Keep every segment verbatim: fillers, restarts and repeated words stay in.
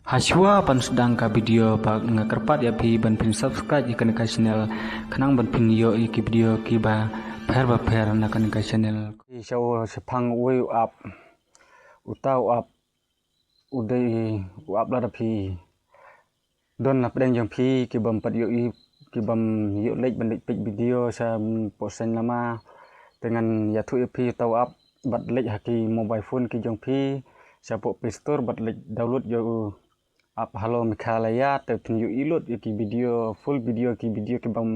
Hashwa ban sdang ka video ba nga kyrpad ïa phi ban phin subscribe ïa kane ka channel khnang ban phin ïoh ïa ki video kiba pher ba pher na kane ka channel. Ki shaw shaphang uwei u app, uta u app u dei u app lada phi don na pdeng jong phi ki bym pat ïohi, ki bym ïoh leit ban leit peit video shapoh seng lama. Te ngan ïathuh ïa phi uta u app bad leit ha ki mobile phone ki jong phi shapoh Play Store bad leit download ïa u app Hello Meghalaya te phin ïohi lut ïa ki video, full video, ki video ki bym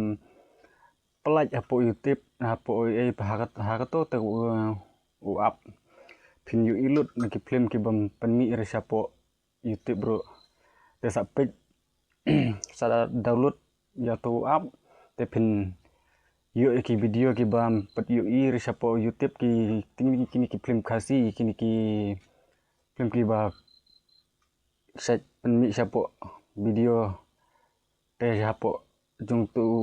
pynlait hapoh YouTube, hapoh ei ei ha kato te u app. Phin ïohi lut na ki film ki bym pynmih re shapoh YouTube ruh. Te sa peit sa download ïa uto u app te phin ïoh ïa ki video ki bym pat ïohi re shapoh YouTube ki, kine ki film Khasi, kine ki film kiba sait pynmih shapoh video te shapoh jong uto u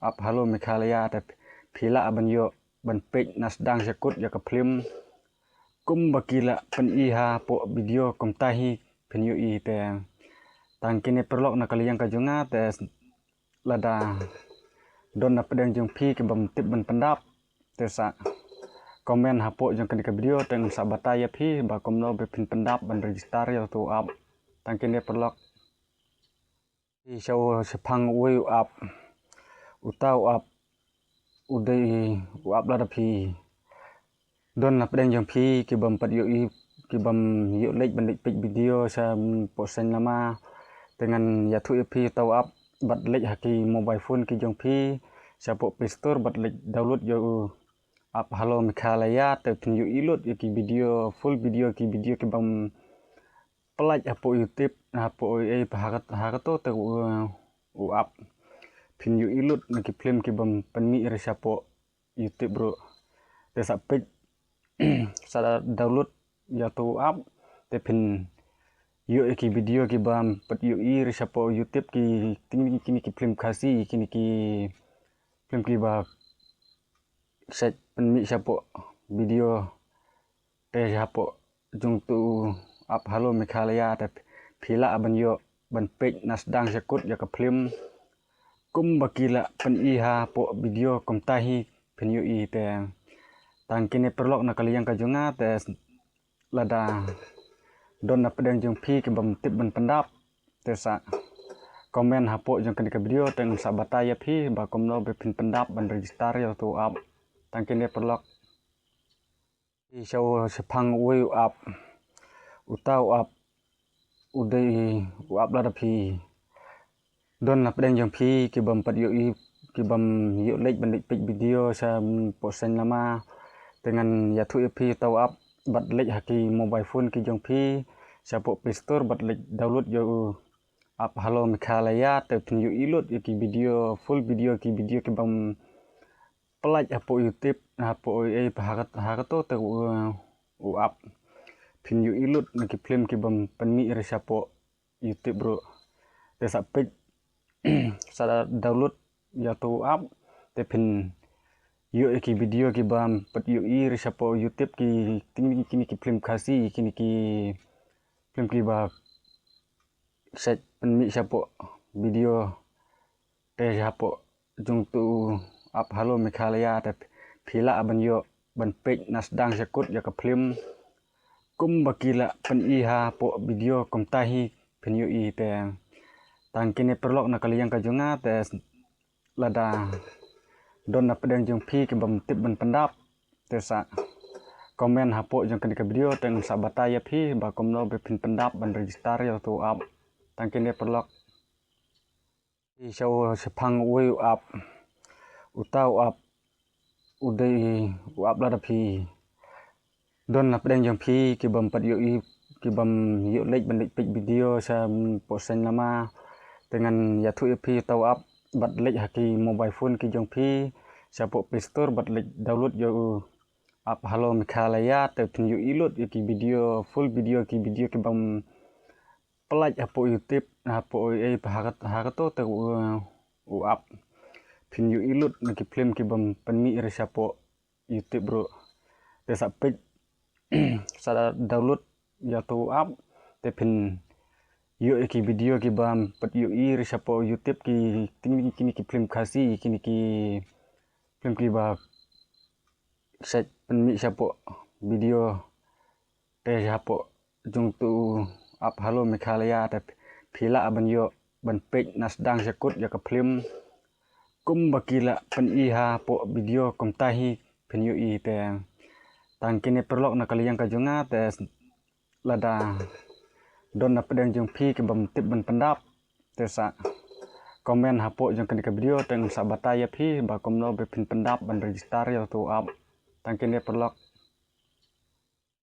app Hello Meghalaya te phi lah ban ïoh ban peit na sdang shakut ïa ka film kumba ki lah pyni hapoh video kumta hi phin ïohi te. Tang kine paralok na ka liang ka jong nga te lada don na pdeng jong phi ki bym tip ban pyndap te sa comment hapoh jong kane ka video te ngan sa batai ïa phi ba kumno ba phin pyndap ban register ïa uto u app. Tang kine paralok. Ki shaw shaphang uwei u app, uta u app u dei u app lada phi don na pdeng jong phi ki bym pat ïohi, ki bym ïoh leit ban leit peit video shapoh seng lama. Te ngan ïathuh ïa phi uta u app bad leit ha ki mobile phone ki jong phi shapoh Play Store bad leit download ïa u app Hello Meghalaya te phin ïohi lut ïa ki video, full video, ki video ki bym pynlait hapoh YouTube, hapoh ei ei ha kato te u app. Phin ïohi lut na ki film ki bym pynmih re shapoh YouTube ruh. Te sa peit sa download ïa uto u app te phin ïoh ïa ki video ki bym pat ïohi re shapoh YouTube ki, kine ki film Khasi, kine ki film kiba sait pynmih shapoh video te shapoh jong uto u app Hello Meghalaya te phi lah ban ïoh ban peit na sdang shakut ïa ka film kumba ki lah pyni hapoh video kumta hi phin ïohi te. Tang kine paralok na ka liang ka jong nga te lada don na pdeng jong phi ki bym tip ban pyndap te sa comment hapoh jong kane ka video te ngan sa batai ïa phi ba kumno ba phin pyndap ban register ïa uto u app. Tang kine paralok. Ki shaw shaphang uwei u app, uta u app u dei u app lada phi don na pdeng jong phi ki bym pat ïohi, ki bym ïoh leit ban leit peit video shapoh seng lama. Te ngan ïathuh ïa phi uta u app bad leit ha ki mobile phone ki jong phi shapoh Play Store bad leit download ïa u app Hello Meghalaya te phin ïohi lut ïa ki video, full video, ki video ki bym pynlait hapoh YouTube, hapoh ei ei ha kato te u app. Phin ïohi lut na ki film ki bym pynmih re shapoh YouTube ruh. Te sa peit sa download ïa uto u app te phin ïoh ïa ki video ki bym pat ïohi re shapoh YouTube ki, kine ki film Khasi, kine ki film kiba sait pynmih shapoh video te shapoh jong uto u app Hello Meghalaya te phi lah ban ïoh ban peit na sdang shakut ïa ka film kumba ki lah pyni hapoh video kumta hi phin ïohi te. Tang kine paralok na ka liang ka jong nga te lada don na pdeng jong phi ki bym tip ban pyndap te sa comment hapoh jong kane ka video te ngan sa batai ïa phi ba kumno ba phin pyndap ban register ïa uto u app. Tang kine paralok. Ki shaw shaphang uwei u app, uta u app u dei u app lada phi don na pdeng jong phi ki bym pat ïohi, ki bym ïoh leit ban leit peit video shapoh seng lama. Te ngan ïathuh ïa phi uta u app bad leit ha ki mobile phone ki jong phi shapoh Play Store bad leit download ïa u app Hello Meghalaya te phin ïohi lut ïa ki video, full video, ki video ki bym pynlait hapoh YouTube, hapoh ei ei ha kato te u app. Phin ïohi lut na ki film ki bym pynmih re shapoh YouTube ruh. Te sa peit sa download ïa uto u app te phin ïoh ïa ki video ki bym pat ïohi re shapoh YouTube ki, kine ki film Khasi, kine ki film ki ba shet pynmih shapoh video te shapoh jong uto u app Hello Meghalaya te phi lah ban ïoh ban peit na sdang shakut ïa ka film kumba ki la pyni hapoh video kumta hi phin ïohi te. Tang kine paralok na ka liang ka jong nga te lada don na pdeng jong phi ki bym tip ban pyndap te sa comment hapoh jong kane ka video te ngan sa batai ïa phi ba kumno ba phin pyndap ban register ïa uto u app. Tang kine paralok.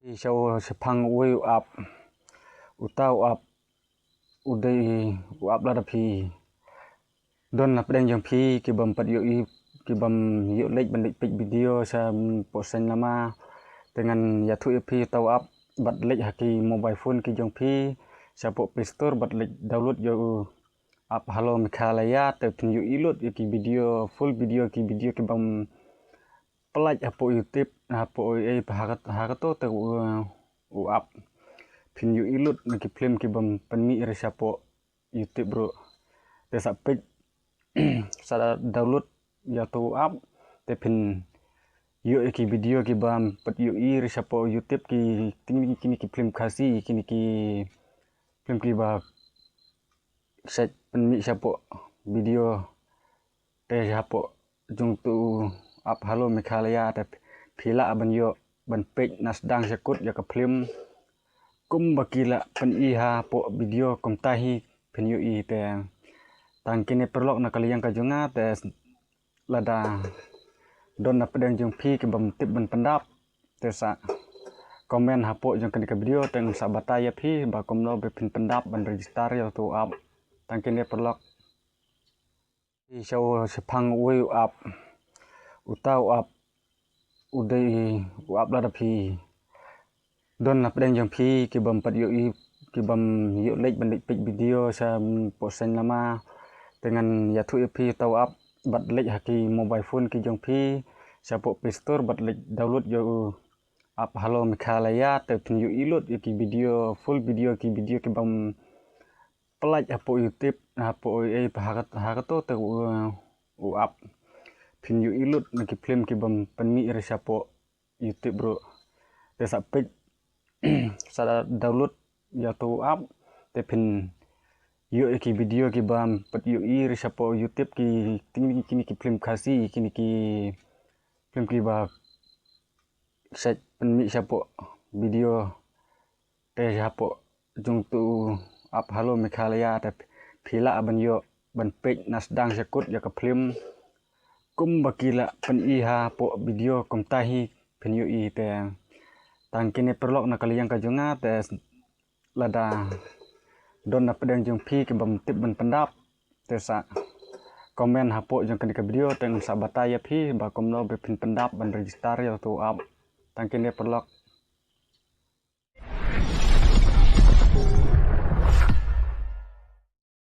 Phi shu shaphang uwei u app. Uta u app u dei u app lada phi don na pdeng jong phi ki bym pat ïohi, ki bym ïoh leit ban leit peit video shapoh seng lama. Te ngan ïathuh ïa phi uta u app bad leit ha ki mobile phone ki jong phi shapoh Play Store bad leit download ïa u app Hello Meghalaya te phin ïohi lut ïa ki video, full video, ki video ki bym pynlait hapoh YouTube, hapoh ei ei ha kat-, ha kato te u, u app. Phin ïohi lut na ki film ki bym pynmih re shapoh YouTube ruh. Te sa peit sa download ïa uto u app te phin ïoh ïa ki video ki bym pat ïohi re shapoh YouTube ki, kine ki film Khasi, kine ki film ki ba shet pynmih shapoh video te shapoh jong uto u app Hello Meghalaya te phi lah ban ïoh ban peit na sdang shakut ïa ka film kumba ki la pyni hapoh video kumta hi phin ïohi te. Tang kine paralok na ka liang ka jong nga te lada don na pdeng jong phi ki bym tip ban pyndap te sa comment hapoh jong kane ka video te ngan sa batai ïa phi ba kumno ba phin pyndap ban register ïa uto u app. Tang kine paralok. Phi shu shaphang uwei u app. Uta u app u dei u app lada phi don na pdeng jong phi ki bym pat ïohi, ki bym ïoh leit ban leit peit video shapoh seng lama. Te ngan ïathuh ïa phi uta u app bad leit ha ki mobile phone ki jong phi shapoh Play Store bad leit download ïa u app Hello Meghalaya te phin ïohi lut ïa ki video, full video, ki video ki bym pynlait hapoh YouTube, hapoh ei ei ha kat-, ha kato te u, u app. Phin ïohi lut na ki film ki bym pynmih re shapoh YouTube ruh. Te sa peit sa download ïa uto u app te phin ïoh ïa ki video ki bym pat ïohi re shapoh YouTube ki, kine ki, kine ki film Khasi, kine ki film ki ba shet pynmih shapoh video te shapoh jong uto u app Hello Meghalaya te phi lah ban ïoh ban peit na sdang shakut ïa ka film kumba ki la pyni hapoh video kumta hi phin ïohi te. Tang kine paralok na ka liang ka jong nga te lada don na pdeng jong phi ki bym tip ban pyndap te sa comment hapoh jong kane ka video te ngan sa batai ïa phi ba kumno ba phin pyndap ban register ïa uto u app. Tang kine paralok.